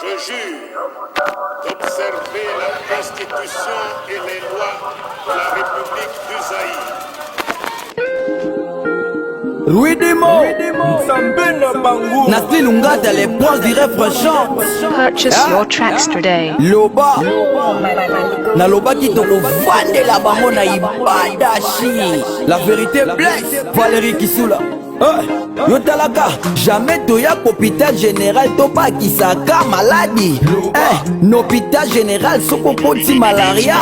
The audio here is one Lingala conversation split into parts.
Je jure d'observer la Constitution et les lois de la République du Zaïre. Ruidimo Nasli Lungata, les princes du rêve chant. Purchase your tracks today. Loba nalobaki tokovandela bango na ibadashi. La vérité blesse. Valérie Kisula. Eh, yo talaka jamais toya hôpital général tobakisaka maladi. Eh, na hôpital général soki okoti malaria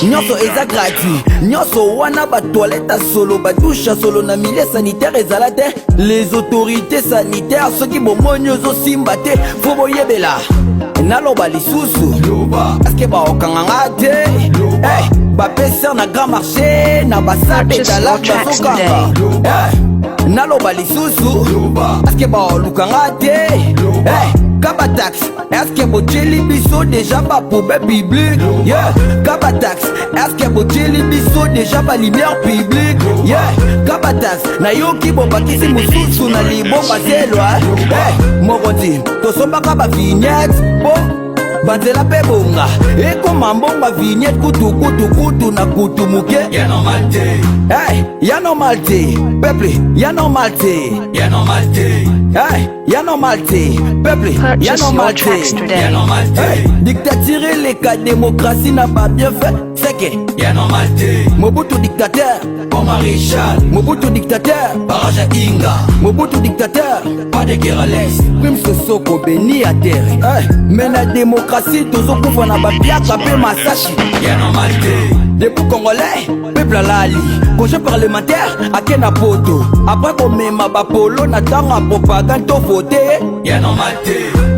nyonso eza gratuit, nyonso wana batoilette ya solo, badouche ya solo na milieu sanitaire ezala te. Les autorités sanitaires, soki bomoni ozosimba te, fo boyebela. Naloba lisusu, eske baokanganga te? Eh, bapeseur na grand marché na basabe Purchase talak your tracks bazokanga. Eh, naloba lisusu, eske baolukanga te? Eh, Kabatax, eske botieli biso déjà bapoubelle publique? Yeah. Kabatax, eske botieli biso déjà balumière publique? Yeah. Kabatax, nayoki bobakisi mosusu na libongo zelwa. Hey, mokonzi, tosombaka bavignette po banzela mpe bonga ekoma mbongo ya vignette kutu kutu kutu na kutu moke. Hey, ya normal te, peuple, ya normal te. Hey, ya normal te, peuple, ya Purchase your normal te. tracks today. Hey, dictature eleka démocratie na babienfait seke. Mobutu dictateur, Mobutu dictateur, Mobutu dictateur, prime sosoko beni ya terre. Hey, me na démocratie tozokufa na bapiaka mpe masashi. Debout congolais, peuple alali congé parlementaire, ake na poto après komema bapolo na ntango ya propagande to vote.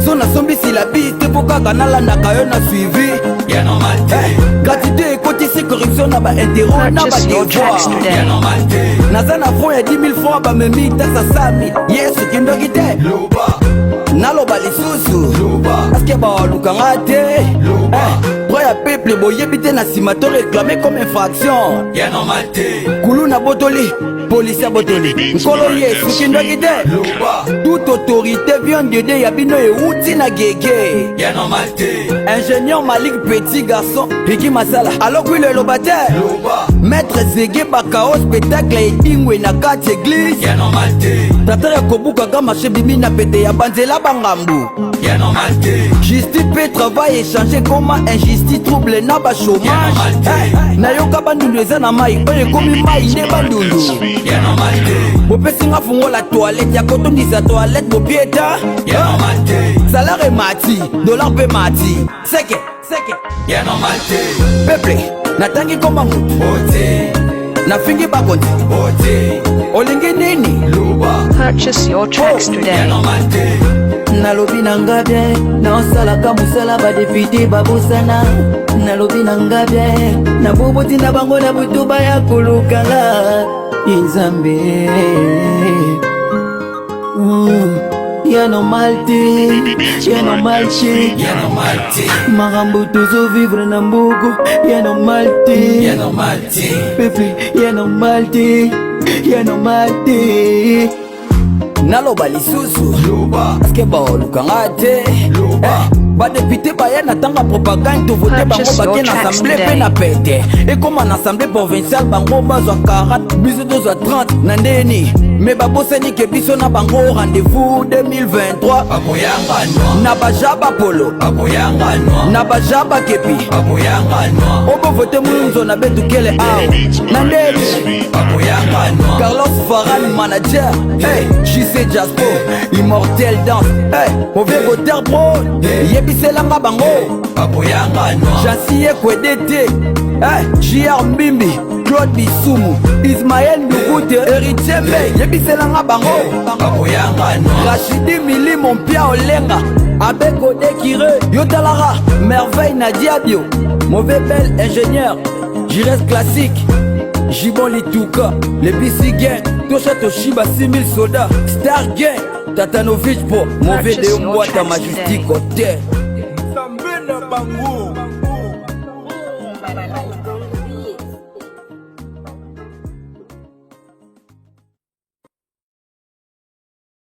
So nasombisi bi te mpo kaka nalandaka yo na suivi. Eh, gratuité ekotisi corruption na bainterro na Purchase your tracks badevoir. today. Naza na front ya 10 000 francs, bamemi tasa 100 000. Yesu kindoki te. Naloba lisusu, eske balukanga te? Eh, droit ya peuple boyebi te, na nsima to réclame comme infraction. Kulu na botoli, polisi abotoli, nkolo Yesu kindoki te. Toute autorité vient de Dieu, ya bino euti na gege. Ingénieur Malik, petit garçon Riki Masala alokwilo eloba te. Maître Zege Bakao, spectacle edingwe na kati église. Tata ya kobukaka marché bimi na pete ya banzela bangambu. Justice mpe travail échange koma injustice, trouble na bachômage. Hey, nayoka bandundu eza na mai oyo ekomi mai nde bandundu. Bopesinga fungola toilette ya kotondisa toilette, bopieta salaire emati, dollar mpe mati, seke seke. Peuple, natangi komba mutu, nafingi bakonzi, olingi nini? Purchase your tracks today. Nalobi na nga bien, naosalaka mosala, badéputé babosana. Nalobi na nga bien, naboboti na bango na butu baya kolukanga Nzambe. Ya normal te, ya normal te, makambo tozovivre na mboka, ya normal te, peuple, ya normal te, ya normal te. Naloba lisusu, eske baolukanga te? Eh, badéputé baya na ntango ya propagande, tovote bango, Purchase your bake na tracks assemblée mpe today. na pete ekóma na assemblée provinciale, bango bazwa 40, biso tozwa 30 na ndeni. Me babosani ke biso na bango rendez-vous 2023 na baja bapolo na baja bakepi obovote munzo na betukele awa na ndeni. Carlos Faran manager, hey, JC Jaspo immortel danse, hey, mauvais goter bro, yebiselanga bango Jansi Ekwede te, hey, JR Mbimbi, Claude Bisumu, Ismael Ndugute, Héritier Mbe, yebiselanga bango Rachidi Milimo Mpia Olenga Abeko Dekire Yotalara Merveille Nadiabio mauvais bel ingénieur Jires classique Gibon Lituka les BC Gang Tosha Toshiba 6000 soldats Star Gang Tatanovic po mauvais Purchase de your Mbwata tracks Majestic today. Hotel. Nzambe na bango.